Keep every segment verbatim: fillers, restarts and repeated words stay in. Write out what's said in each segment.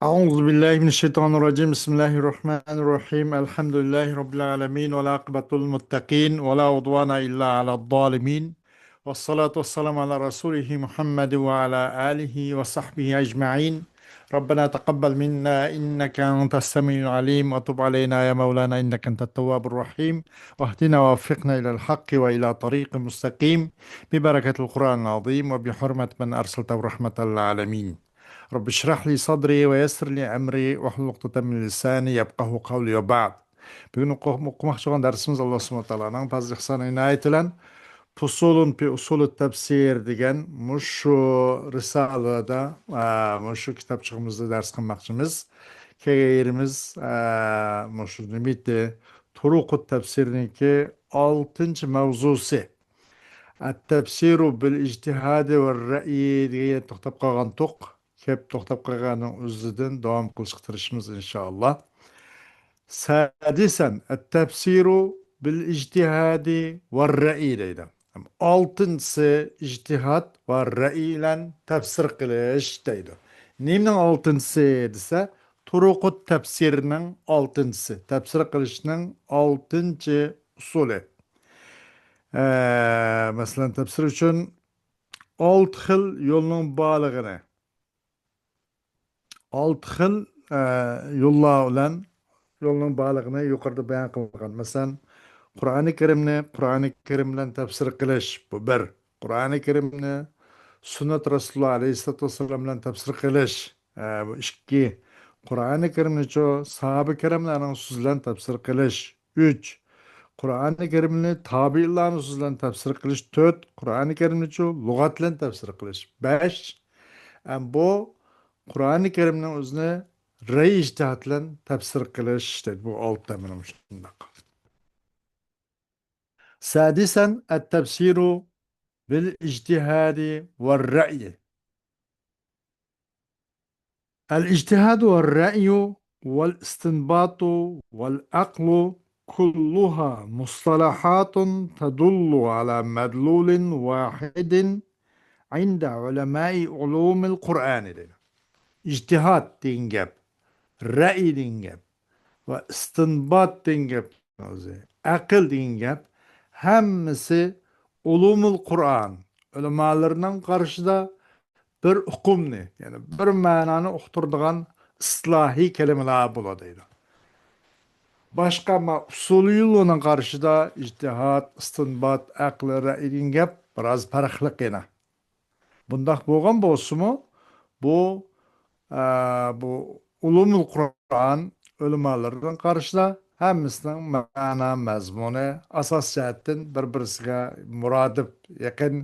أعوذ بالله من الشيطان الرجيم. بسم الله الرحمن الرحيم. الحمد لله رب العالمين، والعاقبة للمتقين، ولا عدوان إلا على الظالمين، والصلاة والسلام على رسوله محمد وعلى آله وصحبه أجمعين. ربنا تقبل منا إنك أنت السميع العليم، وتب علينا يا مولانا إنك أنت التواب الرحيم، واهدنا ووفقنا إلى الحق وإلى طريق مستقيم، ببركة القرآن العظيم وبحرمة من أرسلته رحمة للعالمين. رب اشرح لي صدري ويسر لي أمري واحلل عقدة من لساني يفقهوا قولي وبعد. بۈگۈن ئوقۇ-، ئوقۇماقچى بولغان دەرسىمىز ئاللا سۇبھانەھۇ ۋە تائالانىڭ پەزلى ئىھسانى ئىنايىتى بىلەن فۇسۇلۇن في أصول التفسير دېگەن مۇشۇ رىسالىدە، ئە، مۇشۇ كىتابچىقىمىزدا دەرس قىلماقچىمىز. كەلگەن يېرىمىز، ئە، مۇشۇ نېمىتى، تۇرۇقۇت تەپسىرنىڭكى ئالتىنچى ماۋزۇسى. التفسير بالاجتهاد والرأي دېگەن يەردە توختاپ قالغانتۇق. كەپ توختاپ قالغاننىڭ ئۆزىدىن داۋام قىلىشقا تىرىشىمىز، ئىنشائاللا. سادىسەن، التفسير بالاجتهاد والرأي دەيدۇ. ئالتىنچىسى ئىجتىھاد ۋە رەئي بىلەن تەپسىر قىلىش دەيدۇ. نېمىنىڭ ئالتىنچىسى دېسە، تۇرۇقۇت تەپسىرنىڭ ئالتىنچىسى، تەپسىر قىلىشنىڭ ئالتىنچى ئۇسۇلى. ئە، مەسىلەن، تەپسىر ئۈچۈن ئالتە خىل يولنىڭ بارلىقىنى، ئالتە خىل، ئە، يوللار بىلەن يولنىڭ بارلىقىنى يۇقىرىدا بايان قىلغان. مەسىلەن، قۇرئانى كەرىمنى قۇرئانى كەرىم بىلەن تەپسىر قىلىش، بۇ بىر. قۇرئانى كەرىمنى سۈننەت رەسۇلۇللا ئەلەيھىسسالاتۇ ۋەسسالام بىلەن تەپسىر قىلىش، ئە، بۇ ئىككى. قۇرئانى كەرىمنىچۇ ساھابە كەرەملەرنىڭ سۆزى بىلەن تەپسىر قىلىش، ئۈچ. قۇرئانى كەرىمنى تابىئىنلارنىڭ سۆزى بىلەن تەپسىر قىلىش، تۆت. قۇرئانى كەرىمنىچۇ لۇغەت بىلەن تەپسىر قىلىش، بەش. ئەم، بۇ قۇرئانى كەرىمنىڭ ئۆزىنى رەي ئىجتىھاد بىلەن تەپسىر قىلىش دەيدۇ. بۇ ئالتە مانا مۇشۇنداق. سادىسەن، التفسير بالاجتهاد والرأي. الاجتهاد والرأي والاستنباط والعقل كلها مصطلحات تدل على مدلول واحد عند علماء علوم القرآن دەيدۇ. ئىجتىھاد دېگەن گەپ، رەئي دېگەن گەپ ۋە ئىستىنبات دېگەن گەپ، ئەقىل دېگەن گەپ، ھەممىسى ئۇلۇمۇل قۇرئان ئۆلىمالىرىنىڭ قارىشىدا بىر ئۇقۇمنى، يەنى بىر مەنانى ئۇقتۇرىدىغان ئىستىلاھىي كەلىمىلەر بولىدۇ دەيدۇ. باشقا ما-، ئۇسۇلىيلارنىڭ قارىشىدا ئىجتىھاد، ئىستىنبات، ئەقىل، رەئي دېگەن گەپ بىراز پەرقلىق يەنە. بۇنداق بولغان بولسىمۇ، بۇ، ئە، بۇ ئۇلۇمۇل قۇرئان ئۆلىمالىرىنىڭ قارىشىدا ھەممىسىنىڭ مەنە، مەزمۇنى ئاساس جەھەتتىن بىر-بىرسىگە مۇرادىپ، يېقىن،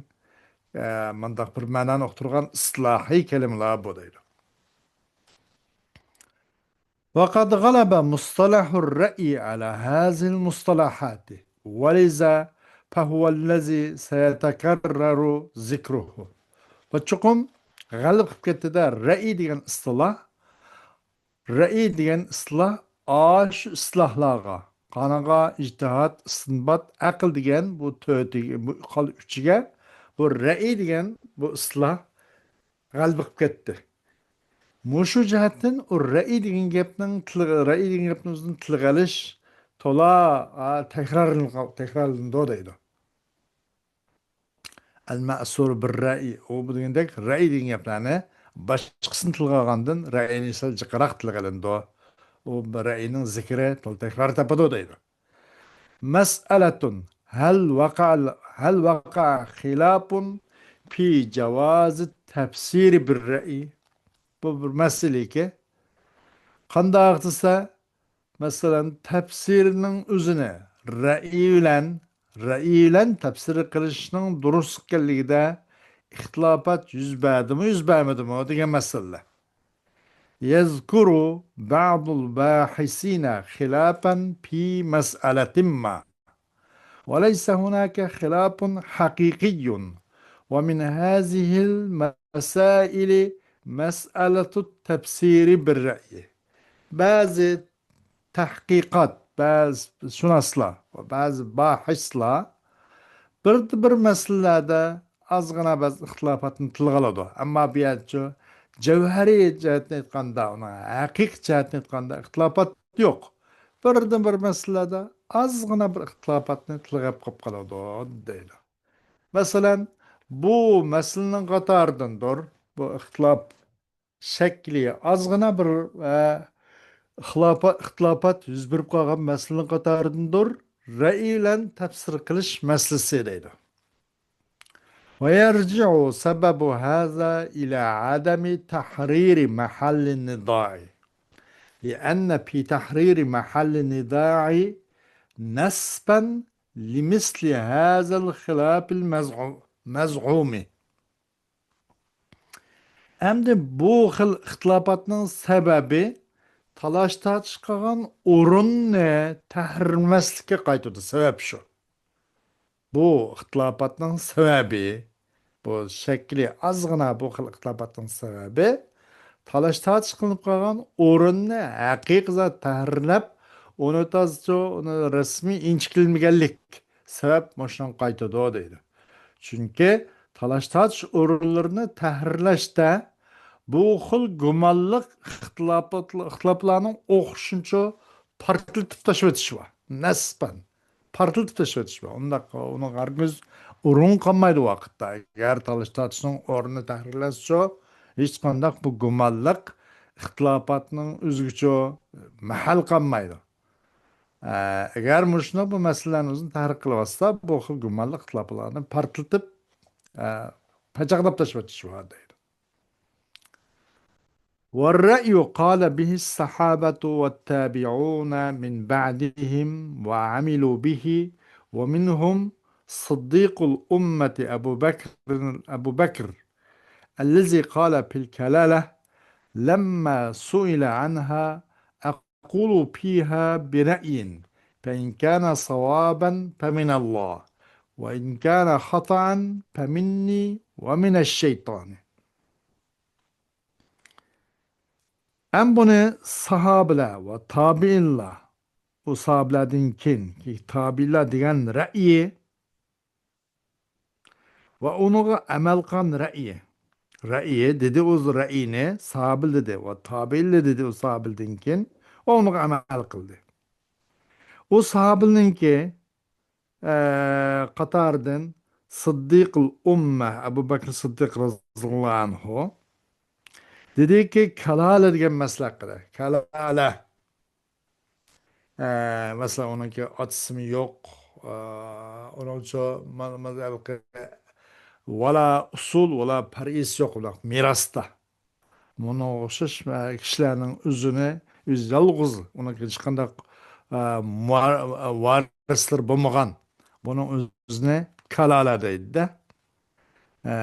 ئە، مۇنداق بىر مەنانى ئۇقتۇرغان ئىستىلاھىي كەلىمىلەر بۇ دەيدۇ. وقد غلب مصطلح الرأي على هذه المصطلحات، ولذا فهو الذي سيتكرر ذكره. ۋە چوقۇم غەلىبە قىلىپ كەتتى-دە، رەئي دېگەن ئىستىلاھ، رەئي دېگەن ئىستىلاھ ئاشۇ ئىستىلاھلارغا، قانىغا، ئىجتىھاد، ئىستىنبات، ئەقىل دېگەن بۇ تۆتىگە، بۇ قال ئۈچىگە بۇ رەئي دېگەن بۇ ئىستىلاھ غەلىبە قىلىپ كەتتى. مۇشۇ جەھەتتىن ئۇ رەئي دېگەن گەپنىڭ تىلغا، رەئي دېگەن گەپنىڭ ئۆزىنى تىلغا ئېلىش تولا، ئا، تەكرارلىنىدۇ، تەكرارلىنىدۇ دەيدۇ. المأثور بالرأي، ئۇ بۇ دېگەندەك رەئي دېگەن گەپلەرنى باشقىسىنى تىلغا ئالغاندىن رەئينى سەل جىقراق تىلغا ئېلىنىدۇ. ئۇ رەئينىڭ زىكرى تولا تەكرار تاپىدۇ دەيدۇ. مسألة، هل وقع، هل وقع خلاف في جواز التفسير بالرأي؟ بۇ بىر مەسىلىكى. قانداق دېسە، مەسىلەن، تەپسىرنىڭ ئۆزىنى رەئي بىلەن، رەئي بىلەن تەپسىر قىلىشنىڭ دۇرۇس ئىكەنلىكىدە ئىختىلاپات يۈز بەردىمۇ، يۈز بەرمىدىمۇ دېگەن مەسىلە. يذكر بعض الباحثين خلافا في مسألة ما، وليس هناك خلاف حقيقي، ومن هذه المسائل مسألة التفسير بالرأي. بەزى تەھقىقات، بەزى شۇناسلار ۋە بەزى باھىسلار بىردە بىر مەسىلىلەردە ئازغىنا بەزى ئىختىلاپاتنى تىلغا ئالىدۇ. ئەمما بۇ يەردىچۇ جەۋھەرىي جەھەتتىن ئېيتقاندا، ئۇنىڭ ھەقىقىي جەھەتتىن ئېيتقاندا ئىختىلاپات يوق. بىردىن بىر مەسىلىلەردە ئازغىنا بىر ئىختىلاپاتنى تىلغا ئېلىپ قېلىپ قالىدۇ دەيدۇ. مەسىلەن، بۇ مەسىلىنىڭ قاتارىدىندۇر، بۇ ئىختىلاپ شەكلى ئازغىنا بىر، ئە، ئىختىلاپا-، ئىختىلاپات يۈز بېرىپ قالغان مەسىلىنىڭ قاتارىدىندۇر، رەئي بىلەن تەپسىر قىلىش مەسىلىسى دەيدۇ. ويرجع سبب هذا إلى عدم تحرير محل النزاع، لأن في تحرير محل النزاع نسبا لمثل هذا الخلاف المزعو-، مزعوم. ئەمدى بۇ خىل ئىختىلاپاتنىڭ سەۋەبى تالاش تارتىش قىلغان ئورۇننى تەھرىرلىمەسلىككە قايتىدۇ. سەۋەب شۇ. بۇ ئىختىلاپاتنىڭ سەۋەبى، بۇ شەكلى ئازغىنا بۇ خىل ئىختىلاپاتنىڭ سەۋەبى تالاش تارتىش قىلىنىپ قالغان ئورۇننى ھەقىقىي زات تەھرىرلەپ، ئۇنى تازىچۇ، ئۇنى رەسمىي ئىنچىكىلىمىگەنلىك سەۋەب مۇشۇنىڭغا قايتىدۇ دەيدۇ. چۈنكى تالاش تارتىش ئورۇنلىرىنى تەھرىرلەشتە بۇ خىل گۇمانلىق ئىختىلاپات-، ئىختىلاپلارنىڭ ئوخشىشىنچۇ پارتلىتىپ تاشلىۋېتىش بار. نەسبەن پارتلىتىپ تاشلىۋېتىش بار. ئۇنداق، ئۇنىڭغا ھەرگىز ئورۇن قالمايدۇ ۋاقىتتا. ئەگەر تالاش تارتىشنىڭ ئورنى تەھرىرلەنسىچۇ، ھېچقانداق بۇ گۇمانلىق ئىختىلاپاتنىڭ ئۆزىگىچۇ مەھەل قالمايدۇ. ئە، ئەگەر مۇشۇنداق بۇ مەسىلىلەرنى ئۆزىنى تەھرىر قىلىۋاتسا، بۇ خىل گۇمانلىق ئىختىلاپلارنى پارتلىتىپ، ئە، پاچاقلاپ تاشلىۋېتىش بار دەيدۇ. والرأي قال به الصحابة والتابعون من بعدهم وعملوا به، ومنهم صديق الأمة أبو بكر، أبو بكر الذي قال في الكلالة لما سئل عنها: أقول فيها برأي، فإن كان صوابا فمن الله، وإن كان خطأ فمني ومن الشيطان. ئەم بۇنى ساھابىلەر ۋە تابىئىنلار، ئۇ ساھابىلەردىن كېيىن تابىئىنلار دېگەن رەئيى ۋە ئۇنىڭغا ئەمەل قىلغان رەئيى. رەئيى دېدى، ئۇ رەئينى ساھابىلەر دېدى ۋە تابىئىنلار دېدى، ئۇ ساھابىلەردىن كېيىن ۋە ئۇنىڭغا ئەمەل قىلدى. ئۇ ساھابىلەرنىڭكى، ئە، قاتارىدىن سىددىقۇل ئۇممە ئەبۇ بەكرى سىددىق رەزىياللاھۇ ئەنھۇ دېدىكى، كالالە دېگەن مەسىلە ھەققىدە. كالالە. ئە، مەسىلەن، ئۇنىڭكى ئاتىسىمۇ يوق. ئە، ئۇنىڭچۇ ما-، ما-، ھېلىقى ۋالا ئۇسۇل، ۋالا پەرئىسى يوق، ئۇنداق مىراستا. بۇنىڭغا ئوخشاش، ئە، كىشىلەرنىڭ ئۆزىنى، ئۆزى يالغۇز، ئۇنىڭ ھېچقانداق، ئە، مۇۋا-، ئە، ۋارىسلىرى بولمىغان، بۇنىڭ ئۆزىنى كالالە دەيدۇ-دە. ئە،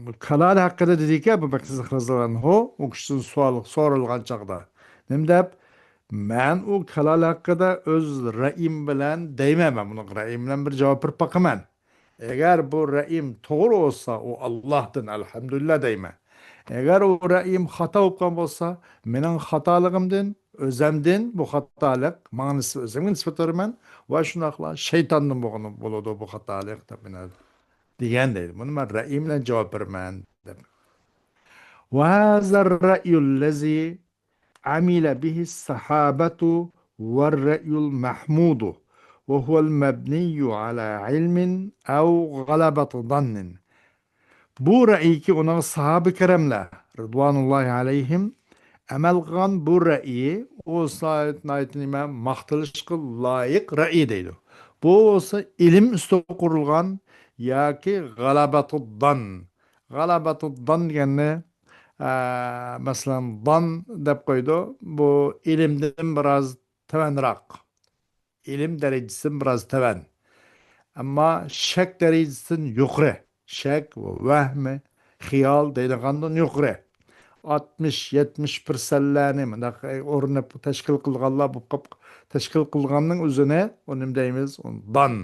بۇ كالالە ھەققىدە دېدىكى، ئەبۇ بەكرى سىددىق رەزىياللاھۇ ئەنھۇ ئۇ كىشىدىن سوئال سورالغان چاغدا، نېمە دەپ، مەن ئۇ كالالە ھەققىدە ئۆز رەئيىم بىلەن دەيمەن، مەن بۇنىڭغا رەئيىم بىلەن بىر جاۋاب بېرىپ باقىمەن. ئەگەر بۇ رەئيىم توغرا بولسا، ئۇ ئاللاھتىن، ئەلھەمدۇلىللا دەيمەن. ئەگەر ئۇ رەئيىم خاتا بولۇپ قالغان بولسا، مېنىڭ خاتالىقىمدىن، ئۆزەمدىن بۇ خاتالىق، ماڭا نىسبەت، ئۆزەمگە نىسبەت بېرىمەن ۋە شۇنداقلا شەيتاندىن بولغىنى بولىدۇ بۇ خاتالىق دەپ مانا دېگەن دەيدۇ. بۇنى مەن رەئيىم بىلەن جاۋاب بېرىمەن دەپ. وهذا الرأي الذي عمل به الصحابة والرأي المحمود، وهو المبني على علم أو غلبة ظن. بۇ رەئيكى ئۇنىڭ ساھابە كىراملار رىدۋانۇللاھى ئەلەيھىم ئەمەل قىلغان بۇ رەئيى، ئۇ سايت نايت نېمە ماختىلىشقا لايىق رەئيى دەيدۇ. بۇ بولسا ئىلىم ئۈستىگە قۇرۇلغان ياكى غەلەبەتۇددان. غەلەبەتۇددان دېگەننى، ئە، مەسىلەن، دان دەپ قويىدۇ. بۇ ئىلىمدىن بىراز تۆۋەنراق. ئىلىم دەرىجىسىدىن بىراز تۆۋەن. ئەمما شەك دەرىجىسىدىن يۇقىرى. شەك، ۋەھمى، خىيال دەيدىغاندىن يۇقىرى. ئاتمىش، يەتمىش پىرسەنتلەرنى مۇنداق ئورنىپ تەشكىل قىلغانلار بولۇپ قاپ-، تەشكىل قىلغاننىڭ ئۆزىنى، ئۇ نېمە دەيمىز؟ ئۇ دان.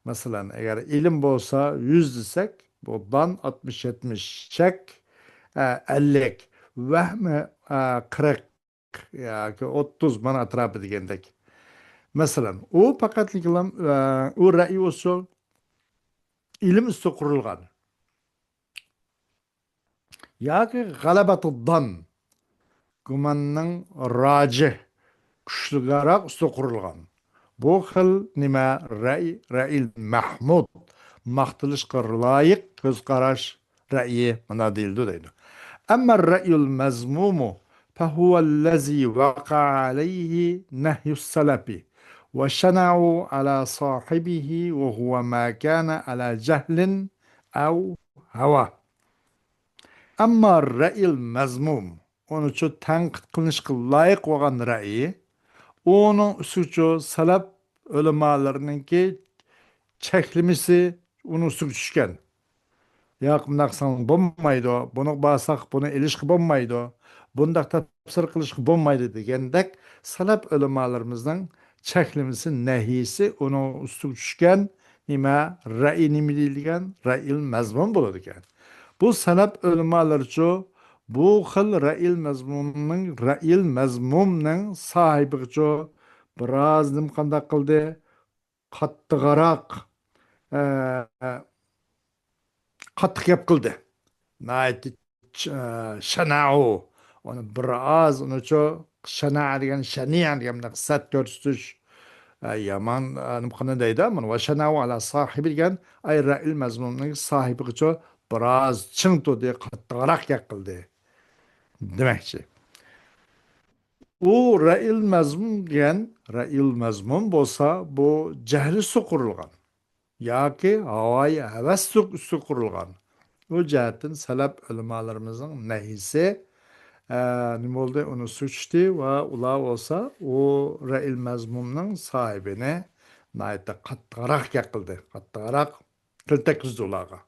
مەسىلەن، ئەگەر ئىلىم بولسا يۈز دېسەك، بۇ دان ئاتمىش، يەتمىش، شەك، ئە، ئەللىك، ۋەھمى، ئە، قىرىق ياكى ئوتتۇز، مانا ئەتراپى دېگەندەك. مەسىلەن، ئۇ پەقەتلىكلا، ئە، ئۇ رەئيى ئۇسۇل ئىلىم ئۈستىگە قۇرۇلغان. ياكى غەلەبەتۇ زان، گۇماننىڭ راجىھ، كۈچلۈكرەك ئۈستىگە قۇرۇلغان. بۇ خىل نېمە؟ رەي، رەئىل مەھمۇد، ماختىلىشقا لايىق كۆز قاراش، رەئىي مانا دېيىلىدۇ دەيدۇ. ئەمما رەئىل مەزمۇمۇ فهو الذي وقع عليه نهي السلف وشنعوا على صاحبه وهو ما كان على جهل أو هوى. ئەمما رەئىل مەزمۇم، ئۇنىچۇ تەنقىد قىلىنىشقا لايىق بولغان رەئىي، ئۇنىڭ ئۈستىگىچۇ سەلەپ ئۆلىمالىرىنىڭكى چەكلىمىسى ئۇنىڭ ئۈستىگە چۈشكەن. ياق، مۇنداق قىلساڭ بولمايدۇ، بۇنىڭغا بارساق بۇنى ئېلىشقا بولمايدۇ، بۇنداق تەپسىر قىلىشقا بولمايدۇ دېگەندەك سەلەپ ئۆلىمالىرىمىزنىڭ چەكلىمىسى، نەھىيسى ئۇنىڭ ئۈستىگە چۈشكەن. نېمە؟ رەئىي نېمە دېيىلگەن؟ رەئىل مەزمۇم بولىدىكەن. بۇ سەلەپ ئۆلىمالىرىچۇ بۇ خىل رەئىل مەزمۇمنىڭ، رەئىل مەزمۇمنىڭ ساھىبىغىچۇ بىراز نېمە قانداق قىلدى؟ قاتتىقراق، ئە، قاتتىق گەپ قىلدى. ناھايىتى چ-، ئە، شەنەئۇ. ئۇنى بىر ئاز، ئۇنىچۇ شەنەئە دېگەن شەنىئە دېگەن بۇنداق سەت كۆرسىتىش، ئە، يامان، ئە، نېمە قىلدى دەيدۇ. مانا، ۋە شەنەئۇ ئەلا ساھىبى دېگەن، ئەي رەئىل مەزمۇمنىڭ ساھىبىغىچۇ بىراز چىڭ تۇردى، قاتتىقراق گەپ قىلدى دېمەكچى. ئۇ رەئىل مەزمۇم دېگەن، رەئىل مەزمۇم بولسا، بۇ جەھل ئۈستىگە قۇرۇلغان ياكى ھاۋايى ھەۋەسلىك ئۈستىگە قۇرۇلغان. بۇ جەھەتتىن سەلەپ ئۆلىمالىرىمىزنىڭ نەھيىسى، ئە، نېمە بولدى؟ ئۇنى سۈچتى ۋە ئۇلار بولسا ئۇ رەئىل مەزمۇمنىڭ ساھىبىنى ناھايىتى قاتتىقراق گەپ قىلدى، قاتتىقراق تىل تەگكۈزدى ئۇلارغا.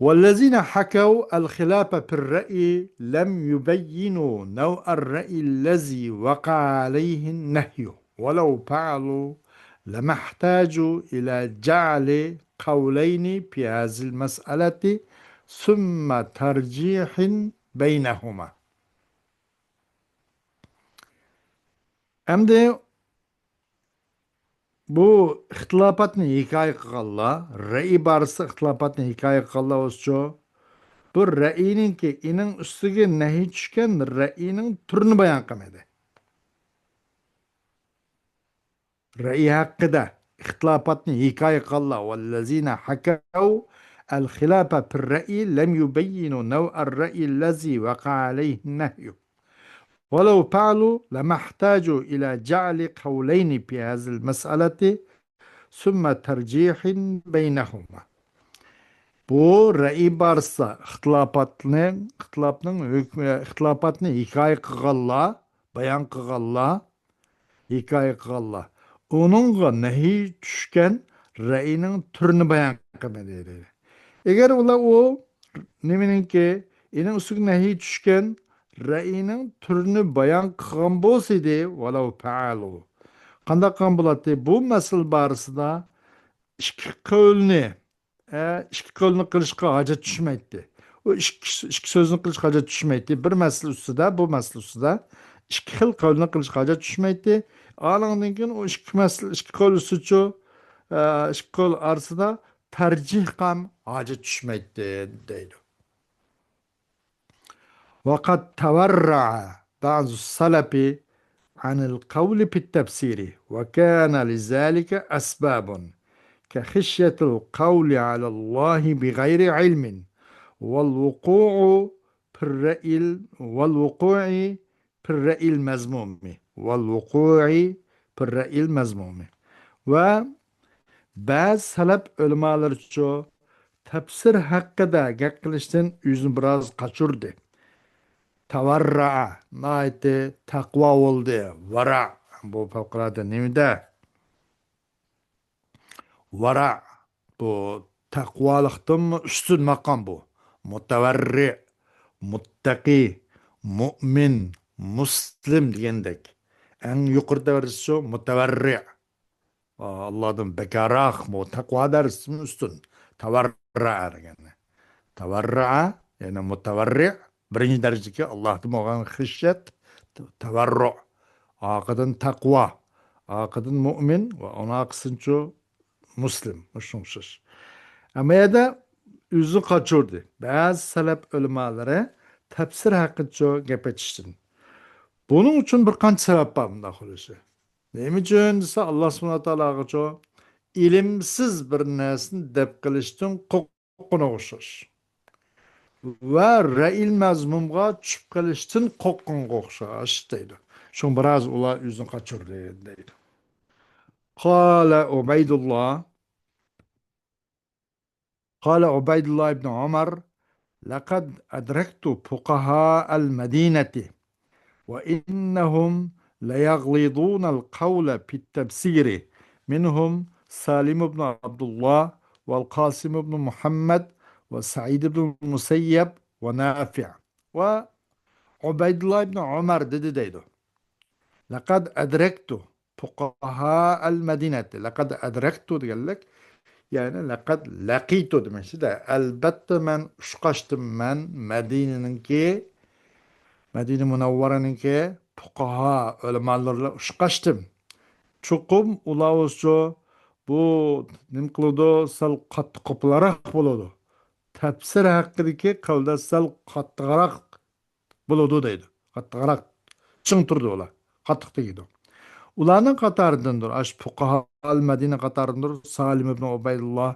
والذين حكوا الخلاف في الرأي لم يبينوا نوع الرأي الذي وقع عليه النهي، ولو فعلوا لما احتاجوا إلى جعل قولين في هذه المسألة ثم ترجيح بينهما. ئەمدى بۇ ئىختىلاپاتنى ھېكايە قىلغانلار، رەئىي بارىسىدا ئىختىلاپاتنى ھېكايە قىلغانلار بولسىچۇ، بۇ رەئىينىڭكى ئېنىڭ ئۈستىگە نەھىي چۈشكەن رەئىينىڭ تۈرىنى بايان قىلمىدى. رەئىي ھەققىدە ئىختىلاپاتنى ھېكايە قىلغانلار، والذين حكوا الخلاف في الرأي لم يبينوا نوع الرأي الذي وقع عليه النهي، ولو فعلوا لما احتاجوا إلى جعل قولين في هذه المسألة ثم ترجيح بينهما. بۇ رەئىي بارىسىدا ئىختىلاپاتنى، ئىختىلاپنىڭ ھۆكمى، ئىختىلاپاتنى ھېكايە قىلغانلار، بايان قىلغانلار، ھېكايە قىلغانلار، ئۇنىڭغا نەھىي چۈشكەن رەئىينىڭ تۈرىنى بايان قىلمىدى دەيدۇ. ئەگەر ئۇلار ئۇ نېمىنىڭكى، ئېنىڭ ئۈستىگە نەھىي چۈشكەن رەئىينىڭ تۈرىنى بايان قىلغان بولسا ئىدى، ولو فعلوا. قانداق قىلغان بولاتتى؟ بۇ مەسىلە بارىسىدا ئىككى قەۋلنى، ئە، ئىككى قەۋلنى قىلىشقا ھاجەت چۈشمەيتتى. ئۇ ئىككى، ئىككى سۆزنى قىلىشقا ھاجەت چۈشمەيتتى. بىر مەسىلە ئۈستىدە، بۇ مەسىلە ئۈستىدە ئىككى خىل قەۋلنى قىلىشقا ھاجەت چۈشمەيتتى. ئانىڭدىن كېيىن ئۇ ئىككى مەسىلە، ئىككى قەۋل ئۈستىچۇ، ئە، ئىككى قەۋل ئارىسىدا تەرجىھقا ھاجەت چۈشمەيتتى، دەيدۇ. وقد تورع بعض السلف عن القول في التفسير، وكان لذلك أسباب، كخشية القول على الله بغير علم، والوقوع في الرأي، والوقوع في الرأي المذموم، والوقوع في الرأي المذموم. ۋە بەزى سەلەپ ئۆلىمالىرىچۇ تەپسىر ھەققىدە گەپ قىلىشتىن ئۆزىنى بىراز قاچۇردى. تەۋەررەئە، ناھايىتى تەقۋا بولدى. ۋەرە، بۇ پەۋقۇلئاددە نېمىدە؟ ۋەرە، بۇ تەقۋالىقتىنمۇ ئۈستۈن ماقام بۇ. مۇتەۋەررىئ، مۇتتەقى، مۇئمىن، مۇسلىم دېگەندەك. ئەڭ يۇقىرى دەرىجىسى شۇ، مۇتەۋەررىئ. ئاللادىن بەكراق، بۇ تەقۋا دەرىجىسىدىن ئۈستۈن. تەۋەررەئە دېگەننى. تەۋەررەئە، يەنى مۇتەۋەررىئ، بىرىنچى دەرىجىدىكى ئاللاھتىن بولغان خىشيەت، تەۋەررۇ، ئارقىدىن تەقۋا، ئارقىدىن مۇئمىن ۋە ئۇنىڭ ئارقىسىدىنچۇ مۇسلىم، مۇشۇنىڭغا ئوخشاش. ئەمما يەردە ئۆزىنى قاچۇردى. بەزى سەلەپ ئۆلىمالىرى تەپسىر ھەققىدىچۇ گەپ ئېتىشتىن. بۇنىڭ ئۈچۈن بىر قانچە سەۋەب بار بۇنداق بولۇشى. نېمە ئۈچۈن دېسە، ئاللا سۇبھانەھۇ ۋە تائالاغىچۇ ئىلىمسىز بىر نەرسىنى دەپ قىلىشتىن قورققىنىغا ئوخشاش. ۋە رەئىل مەزمۇمغا چۈشۈپ قېلىشتىن قورققىنىغا ئوخشاش دەيدۇ. شۇڭا بىراز ئۇلار ئۆزىنى قاچۇردى دەيدۇ. قال عبيد الله، قال عبيد الله بن عمر: لقد أدركت فقهاء المدينة وإنهم ليغلظون القول في التفسير، منهم سالم بن عبد الله والقاسم بن محمد وسعيد بن المسيب ونافع. ۋە ئۇبەيدۇللا ئىبنى ئۆمەر دېدى دەيدۇ. لەقەد ئەدرەكتۇ فۇقەھائەل مەدىنەتى. لەقەد ئەدرەكتۇ دېگەنلىك، يەنى لەقەد لەقىتۇ دېمەكچىدە. ئەلبەتتە مەن ئۇچراشتىم، مەن مەدىنىنىڭكى، مەدىنە مۇنەۋۋەرىنىڭكى پۇقەھا، ئۆلىمالىرى بىلەن ئۇچراشتىم. چوقۇم ئۇلار بولسىچۇ بۇ نېمە قىلىدۇ، سەل قاتتىق قوپۇلراق بولىدۇ. تەپسىر ھەققىدىكى قەۋلدە سەل قاتتىقراق بولىدۇ دەيدۇ. قاتتىقراق چىڭ تۇرىدۇ ئۇلار. قاتتىق تېگىدۇ. ئۇلارنىڭ قاتارىدىندۇر، ئاشۇ پۇقەھائەل مەدىنە قاتارىدىندۇر، سالىم ئىبن ئۇبەيدۇللا،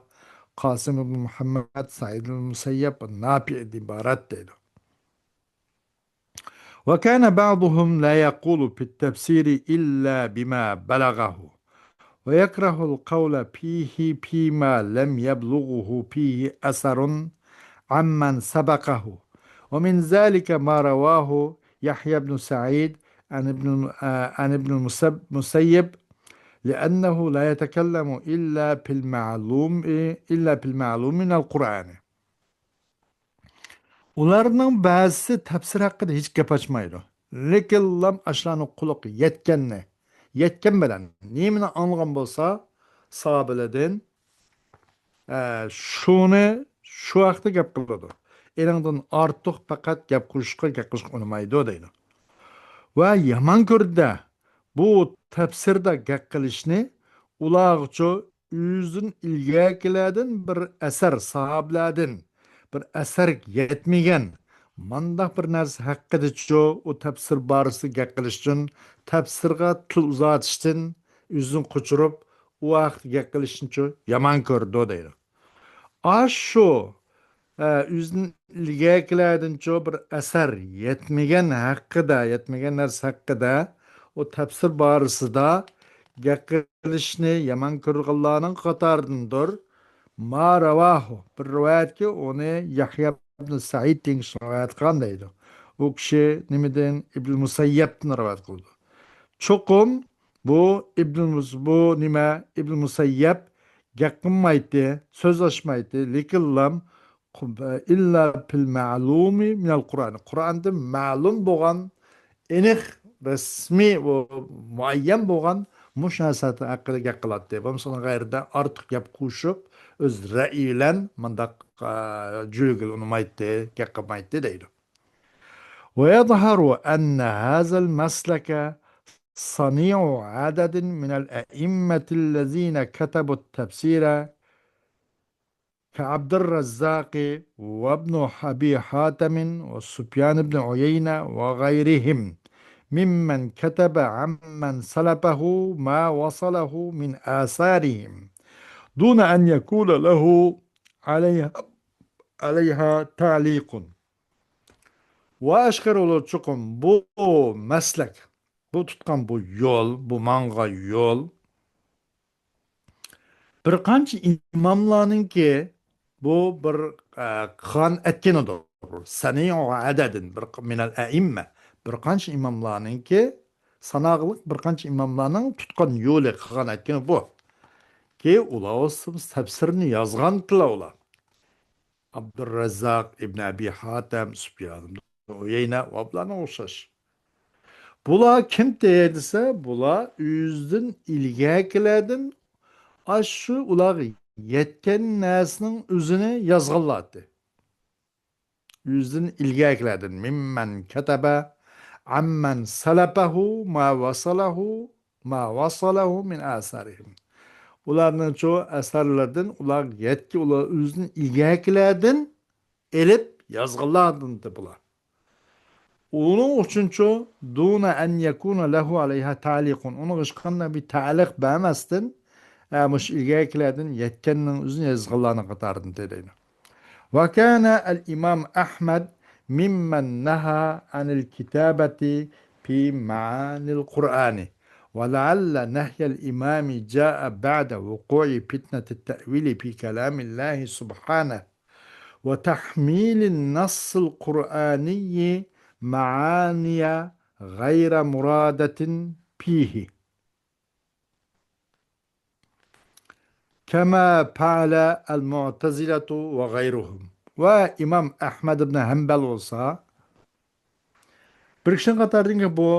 قاسىم ئىبن مۇھەممەد، سەئىد ئىبن مۇسەييەب، ناپىئدىن ئىبارەت دەيدۇ. وكان بعضهم لا يقول في التفسير إلا بما بلغه، ويكره القول فيه فيما لم يبلغه فيه أثر عمن سبقه، ومن ذلك ما رواه يحيى بن سعيد عن ابن، آه، عن ابن المسب-، مسيب، لأنه لا يتكلم إلا في المعلوم، إلا في المعلوم من القرآن. ئۇلارنىڭ بەزىسى تەپسىر ھەققىدە ھېچ گەپ ئاچمايدۇ. لېكىنلا ئاشۇلارنىڭ قۇلىقى يەتكەننى، يەتكەن بىلەن نېمىنى ئاڭلىغان بولسا، ساھابىلەردىن، ئە، شۇنى شۇ ھەقتە گەپ قىلىدۇ. ئېنىڭدىن ئارتۇق پەقەت گەپ قىلىشقا، گەپ قىلىشقا ئۇنىمايدۇ دەيدۇ. ۋە يامان كۆردى بۇ تەپسىردە گەپ قىلىشنى، ئۇلارغىچۇ ئۆزىدىن ئىلگەركىلەردىن بىر ئەسەر، ساھابىلەردىن بىر ئەسەر يەتمىگەن مانداق بىر نەرسە ھەققىدىچۇ ئۇ تەپسىر بارىسىدا گەپ قىلىشتىن، تەپسىرغا تىل ئۇزارتىشتىن ئۆزىنى قوچۇرۇپ، ئۇ ھەقتە گەپ قىلىشنىچۇ يامان كۆرىدۇ دەيدۇ. ئاشۇ، ئە، ئۆزىدىن ئىلگەركىلەردىنچۇ بىر ئەسەر يەتمىگەن ھەققىدە، يەتمىگەن نەرسە ھەققىدە ئۇ تەپسىر بارىسىدا گەپ قىلىشنى يامان كۆرىدىغانلارنىڭ قاتارىدىندۇر. ما رەۋاھۇ، بىر رىۋايەتكە ئۇنى يەھيا ئىبن سەئىد دېگەن كىشى رىۋايەت قىلغان دەيدۇ. ئۇ كىشى نېمىدىن؟ ئىبن مۇسەييەبتىن رىۋايەت قىلىدۇ. چوقۇم بۇ ئىبن مۇس-، بۇ نېمە؟ ئىبن مۇسەييەب گەپ قىلمايتتى، سۆز ئاچمايتتى. لېكىنلام قۇ-، ئىللا فىل مەلۇمى مىنەل قۇرئان. قۇرئاندىن مەلۇم بولغان، ئېنىق، رەسمىي، ئۇ مۇئەييەن بولغان مۇشۇ نەرسە ھەققىدە گەپ قىلاتتى. بولمىسا ئۇنىڭ غەيرىدە ئارتۇق گەپ قوشۇپ، ئۆز رەئيى بىلەن مۇنداق، ئە، جۈلگىلى ئۇنىمايتتى، گەپ قىلمايتتى دەيدۇ. ويظهر أن هذا المسلك صنيع عدد من الأئمة الذين كتبوا التفسير كعبد الرزاق وابن أبي حاتم وسفيان بن عيينة وغيرهم ممن كتب عمن سلفه ما وصله من آثارهم دون أن يكون له عليها، عليها تعليق. ۋە ئاشكارا بولىدۇ چوقۇم بۇ مەسلەك، بۇ تۇتقان بۇ يول، بۇ ماڭغان يول بىر قانچە ئىماملارنىڭكى بۇ بىر، ئە، قىلغان ئەتكىنىدۇر. سەنىئۇ ئەدەدىن، بىر ق-، مىنەل ئەئىممە، بىر قانچە ئىماملارنىڭكى، ساناقلىق بىر قانچە ئىماملارنىڭ تۇتقان يولى، قىلغان ئەتكىنى بۇ. كى ئۇلار تەپسىرنى يازغانتىلا ئۇلار. ئابدۇررەززاق، ئىبن ئەبى ھاتەم، سۇپيان ئۇيەينە ۋە بۇلارنىڭ ئوخشاش. بۇلار كىمتى دېسە، بۇلار ئۆزىدىن ئىلگەركىلەردىن ئاشۇ ئۇلارغا يەتكەن نەرسىنىڭ ئۆزىنى يازغانلارتى. ئۆزىدىن ئىلگەركىلەردىن. مىممەن كەتەبە ئەممەن سەلەپەھۇ ما ۋەسەلەھۇ، ما ۋەسەلەھۇ مىن ئاسارىھىم. ئۇلارنىڭچۇ ئەسەرلىرىدىن، ئۇلار يەتكى، ئۇلار ئۆزىدىن ئىلگەركىلەردىن ئېلىپ يازغانلاردىن بۇلار. ئۇنىڭ ئۈچۈنچۇ، دۇنە ئەن يەكۇنە لەھۇ ئەلەيھا تەلىقۇن. ئۇنىڭغا ھېچقانداق بىر تەلىق بەرمەستىن، ئە، مۇشۇ ئىلگەركىلەردىن يەتكەننىڭ ئۆزىنى يازغانلارنىڭ قاتارىدىن دەيدۇ. وكان الإمام أحمد ممن نهى عن الكتابة في معاني القرآن، ولعل نهي الإمام جاء بعد وقوع فتنة التأويل في كلام الله سبحانه، وتحميل النص القرآني معاني غير مرادة فيه، كما فعل المعتزلة وغيرهم. ۋە ئىمام ئەھمەد ئىبن ھەمبەل بولسا، بىر كىشىنىڭ قاتارىدىن بۇ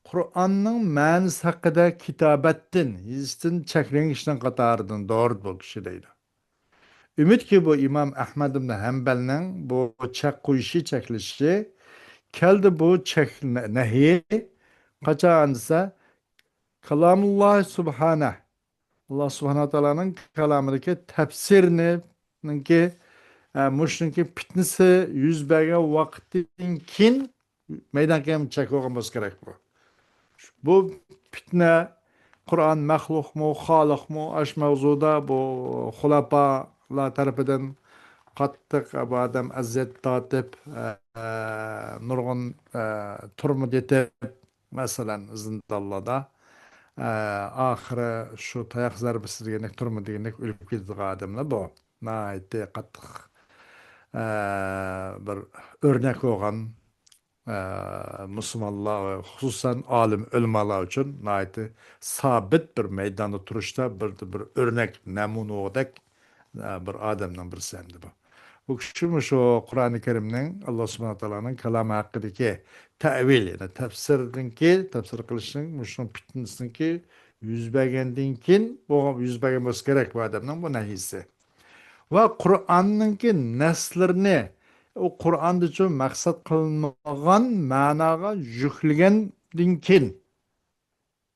قۇرئاننىڭ مەنىسى ھەققىدە كىتابەتتىن، يېزىشتىن چەكلىگەن كىشىنىڭ قاتارىدىندۇر بۇ كىشى دەيدۇ. ئۈمىدكى بۇ ئىمام ئەھمەد ئىبن ھەمبەلنىڭ بۇ چەك قويۇشى، چەكلىشى كەلدى بۇ چەك نەھى قاچان دېسە، كالامۇللاھ سۇبھانە، ئاللاھ سۇبھانە تائالانىڭ كالامىدىكى تەپسىرنىڭكى، ئە، مۇشۇنىڭكى پىتنىسى يۈز بەرگەن ۋاقىتتىن كېيىن مەيدان قىيام چەك بولغان بولسا كېرەك بۇ. بۇ پىتنە قۇرئان مەخلۇقمۇ، خالىقمۇ، ئاش ماۋزۇدا بۇ خۇلەپالار تەرىپىدىن قاتتىق بۇ ئادەم ئەزىيەت تارتىپ، ئە، نۇرغۇن، ئە، تۈرمىدە يېتىپ، مەسىلەن، زىندانلاردا، ئە، ئاخىرى شۇ تاياق زەربىسى دېگەندەك، تۈرمە دېگەندەك ئۆلۈپ كېتىدىغان ئادەملەر بۇ. ناھايىتى قاتتىق، ئە، بىر ئۆرنەك بولغان، ئە، مۇسۇلمانلار، خۇسۇسەن ئالىم ئۆلىمالار ئۈچۈن ناھايىتى سابىت بىر مەيداندا تۇرۇشتا بىر، بىر ئۆرنەك نەمۇنىدەك، ئە، بىر ئادەمنىڭ بىرسى ئەمدى بۇ. بۇ كىشى مۇشۇ قۇرئانى كەرىمنىڭ، ئاللاھ سۇبھانەھۇ ۋە تائالانىڭ كالامى ھەققىدىكى تەئۋىل، يەنى تەپسىردىنكى، تەپسىر قىلىشنىڭ، مۇشۇنىڭ پىتنىسىنىڭكى يۈز بەرگەندىن كېيىن بولغان، يۈز بەرگەن بولسا كېرەك بۇ ئادەمنىڭ بۇ نەھىسى. ۋە قۇرئاننىڭكى نەسلىرىنى، ئۇ قۇرئاندىچۇ مەقسەت قىلىنمىغان مەناغا يۈكلىگەندىن كېيىن،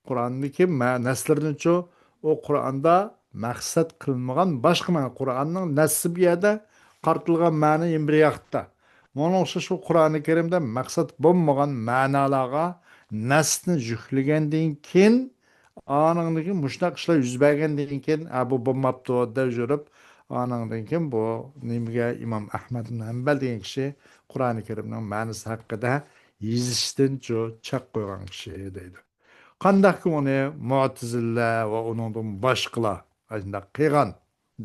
قۇرئاندىكى مە-، نەسلىرىنىچۇ، ئۇ قۇرئاندا مەقسەت قىلىنمىغان باشقا مەنە، قۇرئاننىڭ نەسسى بۇ يەردە، قارىتىلغان مەنە يەنە بىر ياقتا. مانا ئوخشاش ئۇ قۇرئانى كەرىمدە مەقسەت بولمىغان مەنالارغا نەسنى يۈكلىگەندىن كېيىن، ئانىڭدىن كېيىن مۇشۇنداق ئىشلار يۈز بەرگەندىن كېيىن، ئە، بۇ بولماپتۇ دەپ يۈرۈپ، ئانىڭدىن كېيىن بۇ نېمىگە، ئىمام ئەھمەد ئىبن ھەمبەل دېگەن كىشى قۇرئانى كەرىمنىڭ مەنىسى ھەققىدە يېزىشتىنچۇ چەك قويغان كىشى دەيدۇ. قانداقكى ئۇنى مۇئتەزىلە ۋە ئۇنىڭدىن باشقىلار ئاشۇنداق قىلغان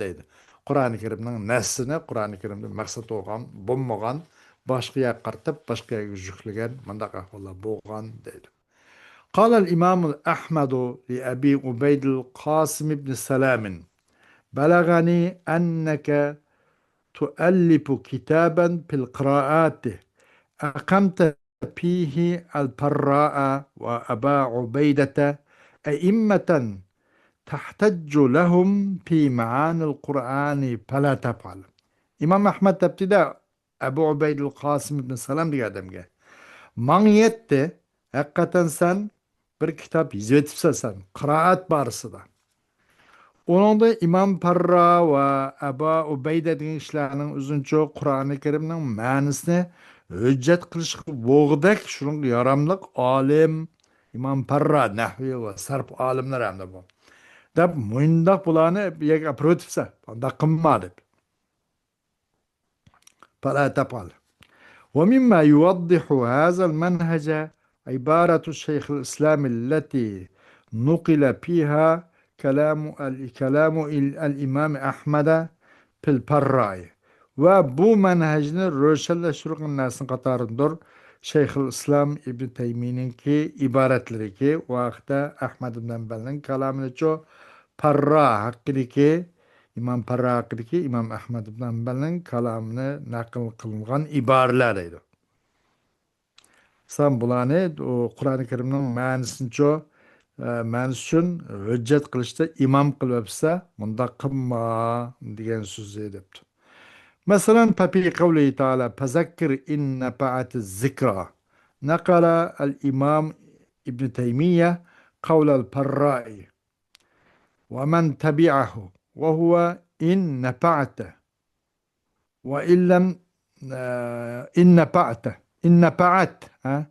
دەيدۇ. قۇرئانى كەرىمنىڭ نەسسىنى قۇرئانى كەرىمدىن مەقسەت بولغان، بولمىغان، باشقا يەرگە قارىتىپ، باشقا يەرگە يۈكلىگەن، مۇنداق ئەھۋاللار بولغان دەيدۇ. قال الإمام أحمد لأبي عبيد القاسم بن سلام: بلغني أنك تؤلف كتابا في القراءات أقمت فيه الفراء وأبا عبيدة أئمة تحتج لهم في معاني القرآن فلا تفعل. ئىمام ئەھمەد دەپتىدە، ئەبۇ ئۇبەيدۇل قاسىم ئىبن سالام دېگەن ئادەمگە، ماڭا يەتتى، ھەقىقەتەن سەن بىر كىتاب يېزىۋېتىپسەن سەن، قىرائەت بارىسىدا. ئۇنىڭدا ئىمام پاررا ۋە ئەبا ئۇبەيدە دېگەن كىشىلەرنىڭ ئۆزىنىچۇ قۇرئانى كەرىمنىڭ مەنىسىنى ھۆججەت قىلىشقا بولغۇدەك، شۇنىڭغا ياراملىق ئالىم، ئىمام پاررا، نەھۋى ۋە سەرپ ئالىملىرى ھەمدە بۇ. دەپ، مۇنداق بۇلارنى بىر يەرگە ئاپىرىۋېتىپسەن، ئۇنداق قىلما دەپ. فلا تفعل. ومما يوضح هذا المنهج عبارة شيخ الإسلام التي نقل فيها كلام، كلام الإمام أحمد في الفراء. ۋە بۇ مەنھەجنى روشەنلەشتۈرگەن نەرسىنىڭ قاتارىدىندۇر شەيخۇل ئىسلام ئىبن تەيمىينىڭكى ئىبارەتلىرىكى، ۋە ھەقتە ئەھمەد ئىبن ھەمبەلنىڭ كالامىنىچۇ، پاررا ھەققىدىكى، ئىمام پاررا ھەققىدىكى ئىمام ئەھمەد ئىبن ھەمبەلنىڭ كالامىنى نەقىل قىلىنغان ئىبارىلەر دەيدۇ. سەن بۇلارنى، ئۇ، قۇرئانى كەرىمنىڭ مەنىسىنىچۇ، ئە، مەنىسى ئۈچۈن ھۆججەت قىلىشتا ئىمام قىلىۋەپسە، مۇنداق قىلما دېگەن سۆزى دەپتۇ. مەسىلەن، ففي قوله تعالى: فذكر إن نفعت الذكرى، نقل الإمام ابن تيمية قول الفراء. ومن تبعه وهو إن نفعت وإن لم، آه، إن نفعت، إن نفعت، ها؟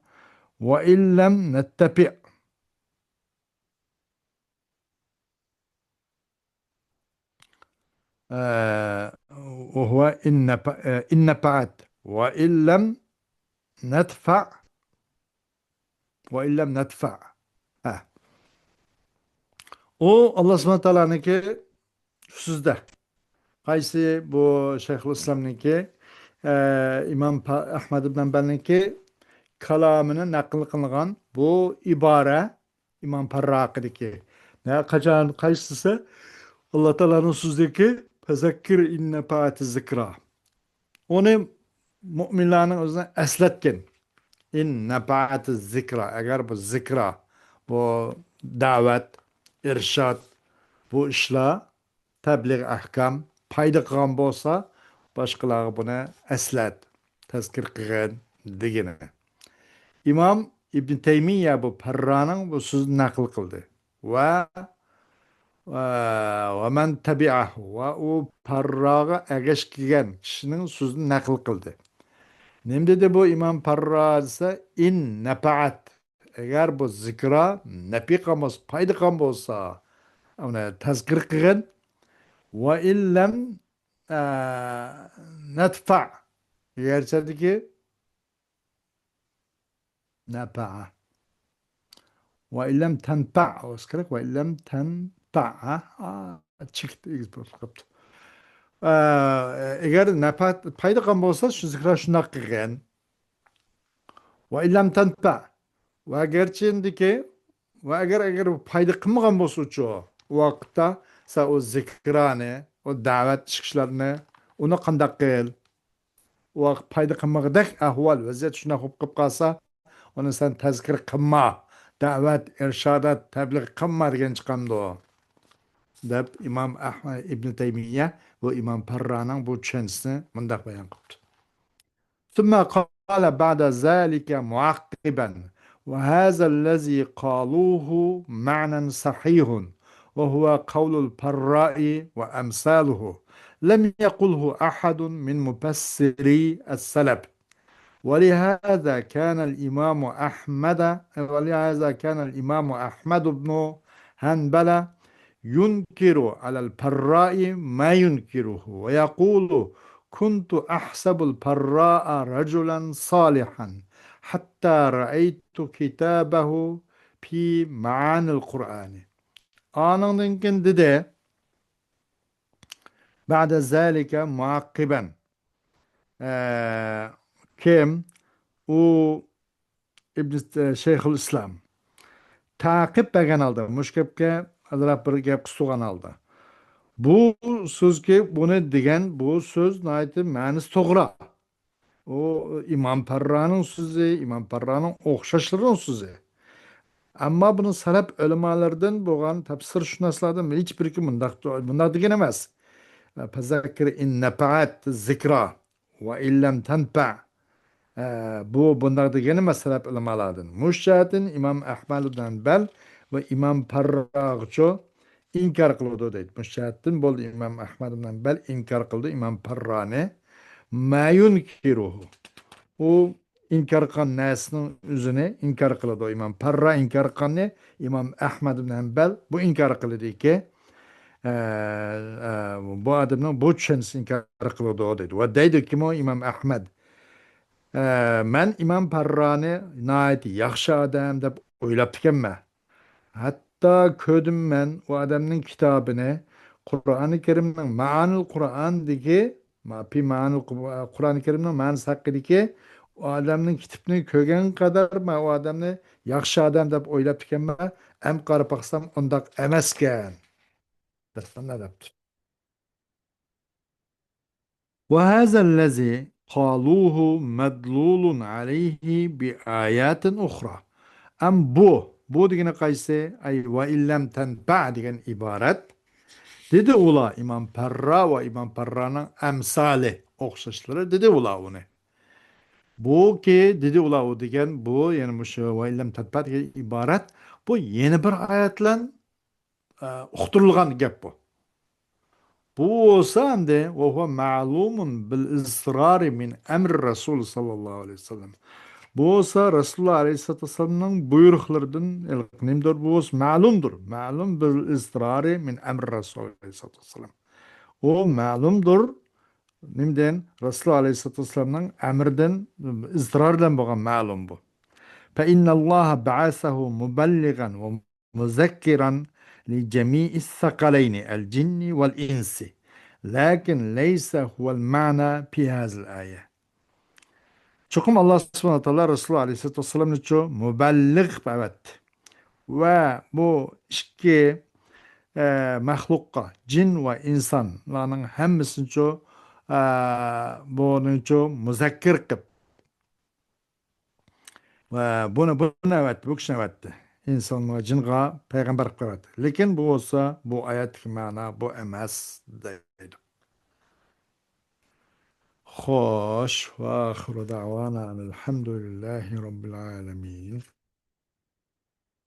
وإن لم نتبع. آه، وهو إن نفع-، آه، إن نفعت وإن لم ندفع، وإن لم ندفع. ھە. ئۇ ئاللا سۇبھانە تائالانىڭكى سۆزىدە. قايسى بۇ شەيخۇل ئىسلامنىڭكى، ئە، ئىمام پا-، ئەھمەد ئىبن ھەمبەلنىڭكى كالامىنى نەقىل قىلغان بۇ ئىبارە ئىمام پەررا ھەققىدىكى. نە، قاچان، قايسىسى؟ ئاللا تائالانىڭ سۆزىدىكى «فەزەككىر ئىن نەپەئەتىز زىكرا». ئۇنى مۇئمىنلارنىڭ ئۆزىنى ئەسلەتكىن. «ئىن نەپەئەتىز زىكرا»، ئەگەر بۇ زىكرا، بۇ دەۋەت، ئىرشاد، بۇ ئىشلار، تەبلىغ ئەھكام پايدا قىلغان بولسا، باشقىلارغا بۇنى ئەسلەت، تەزكىر قىلغىن دېگىنى. ئىمام ئىبن تەيمىيە بۇ پەررانىڭ بۇ سۆزىنى نەقىل قىلدى. ۋە، ۋە، ۋە مەن تەبىئەھۇ، ۋە ئۇ پەرراغا ئەگەشكىگەن كىشىنىڭ سۆزىنى نەقىل قىلدى. نېمە دېدى بۇ ئىمام پەررا دېسە، «ئىن نەپەئەت»، ئەگەر بۇ زىكرا نەپى قىلغان بولسا، پايدا قىلغان بولسا، ئۇنى تەزكىر قىلغىن. ۋە ئىللەم، ئە، نەتفە. ئەگەرچەدىكى نەپە. ۋە ئىللەم تەنپە بولسا كېرەك. ۋە ئىللەم تەنپە. ئا، چېكىت ئېگىز بولۇپ قاپتۇ. ئە، ئەگەر نەپە پايدا قىلغان بولسا، شۇ زىكرا شۇنداق قىلغىن. ۋە ئىللەم تەنپە. ۋە گەرچىندىكى، ۋە ئەگەر، ئەگەر پايدا قىلمىغان بولسىچۇ، ئۇ ۋاقىتتا سەن ئۇ زىكرانى، ئۇ دەۋەت چىقىشلارنى، ئۇنى قانداق قىل؟ ئۇ ۋاقىت پايدا قىلمىغۇدەك ئەھۋال، ۋەزىيەت شۇنداق بولۇپ قېلىپ قالسا، ئۇنى سەن تەزكىر قىلما، دەۋەت، ئىرشادات، تەبلىغ قىلما دېگەن چىقامدۇ؟ دەپ ئىمام ئەھمەد ئىبن تەيمىيە بۇ ئىمام پەررانىڭ بۇ چۈشەنچىسىنى مۇنداق بايان قىپتۇ. ثم قال بعد ذلك معقبا، وهذا الذي قالوه معنى صحيح، وهو قول الفراء وأمثاله، لم يقله أحد من مفسري السلف، ولهذا كان الإمام أحمد، ولهذا كان الإمام أحمد بن حنبل ينكر على الفراء ما ينكره، ويقول: كنت أحسب الفراء رجلا صالحا حتى رأيت كتابه في معاني القرآن. ئانىڭدىن كېيىن دېدى، بعد ذلك معقبا. ئە، كىم؟ ئۇ ئىبن، ئە، شەيخۇل ئىسلام تەقىب بەرگەن ھالدا، مۇشۇ گەپكە ئازراق بىر گەپ قىستۇرغان ھالدا، بۇ سۆزگە، بۇنى دېگەن، بۇ سۆز ناھايىتى مەنىسى توغرا. ئۇ ئىمام پەررانىڭ سۆزى، ئىمام پەررانىڭ ئوخشاشلىرىنىڭ سۆزى. ئەمما بۇنى سەلەپ ئۆلىمالىرىدىن بولغان، تەپسىرشۇناسلاردىن ھېچ بىرى مۇنداق، مۇنداق دېگەن ئەمەس. فەزەككىر ئىن نەپەئەت زىكرا ۋە ئىللەم تەنپە. ئە، بۇ بۇنداق دېگەن ئەمەس سەلەپ ئۆلىمالاردىن. مۇشۇ جەھەتتىن ئىمام ئەھمەد ئىبن ھەنبەل ۋە ئىمام پەرراغىچۇ ئىنكار قىلىدۇ دەيدۇ. مۇشۇ جەھەتتىن بولدى، ئىمام ئەھمەد ئىبن ھەنبەل ئىنكار قىلدى، ئىمام پەررانى. ما ينكره. ئۇ ئىنكار قىلغان نەرسىنىڭ ئۆزىنى ئىنكار قىلىدۇ. ئىمام پەررا ئىنكار قىلغاننى ئىمام ئەھمەد ئىبن ھەنبەل بۇ ئىنكار قىلىدۇكى، ئە، ئە، بۇ ئادەمنىڭ بۇ چۈشەنچىسىنى ئىنكار قىلىدۇ دەيدۇ. ۋە دەيدۇكىمۇ ئىمام ئەھمەد، ئە، مەن ئىمام پەررانى ناھايىتى ياخشى ئادەم دەپ ئويلاپتىكەنمەن. ھەتتا كۆردۈم مەن ئۇ ئادەمنىڭ كىتابىنى، قۇرئانى كەرىمنىڭ مائانىل قۇرئاندىكى، ما-، پى مائانىل قۇ-، قۇرئانى كەرىمنىڭ مەنىسى ھەققىدىكى ئۇ ئادەمنىڭ كىتابىنى كۆرگەن قەدەر مەن ئۇ ئادەمنى ياخشى ئادەم دەپ ئويلاپتىكەنمەن، ئەمما قاراپ باقسام ئۇنداق ئەمەسكەن، دەپ دەپتۇ. وهذا الذي قالوه مدلول عليه بآيات أخرى. ئەم بۇ، بۇ دېگىنى قايسى؟ ئەي، ۋە ئىللەم تەنپە دېگەن ئىبارەت. دېدى ئۇلار، ئىمام پەررا ۋە ئىمام پەررانىڭ ئەمسالى، ئوخشاشلىرى، دېدى ئۇلار ئۇنى. بۇكى، دېدى ئۇلار ئۇ دېگەن، بۇ، يەنى مۇشۇ ۋە ئىللەم تەنپە دېگەن ئىبارەت، بۇ يەنە بىر ئايەت بىلەن ئە، ئۇقتۇرۇلغان گەپ بۇ. بۇ بولسا ئەمدى، وهو معلوم بالاضطرار من أمر الرسول صلى الله عليه وسلم. بۇ بولسا رەسۇلۇللا ئەلەيھىسسالاتۇ ۋەسسالامنىڭ بۇيرۇقلىرىدىن، نېمىدۇر، بۇ بولسا مەلۇمدۇر. معلوم بالاضطرار من أمر الرسول عليه الصلاة والسلام. ئۇ مەلۇمدۇر. نېمىدىن؟ رەسۇلۇللا ئەلەيھىسسالاتۇ ۋەسسالامنىڭ ئەمرىدىن، ئىزتىرار بىلەن بولغان مەلۇم بۇ. فإن الله بعثه مبلغا ومذكرا لجميع الثقلين الجن والإنس، لكن ليس هو المعنى في هذه الآية. چوقۇم ئاللا سۇبھانەھۇ ۋە تائالا رەسۇلۇللا ئەلەيھىسسالاتۇ ۋەسسالامنىچۇ مۇبەللىغ قىلىپ ئەۋەتتى. ۋە بۇ ئىككى، ئە، مەخلۇققا، جىن ۋە ئىنسانلارنىڭ ھەممىسىنىچۇ، ئە، بۇنىچۇ مۇزەككىر قىلىپ، ۋە بۇنى، بۇنى ئەۋەتتى، بۇ كىشىنى ئەۋەتتى. ئىنسان ۋە جىنغا پەيغەمبەر قىلىپ ئەۋەتتى. لېكىن بۇ بولسا، بۇ ئايەتتىكى مەنا بۇ ئەمەس، دەيدۇ. خوش، وآخر دعوانا أن الحمد لله رب العالمين.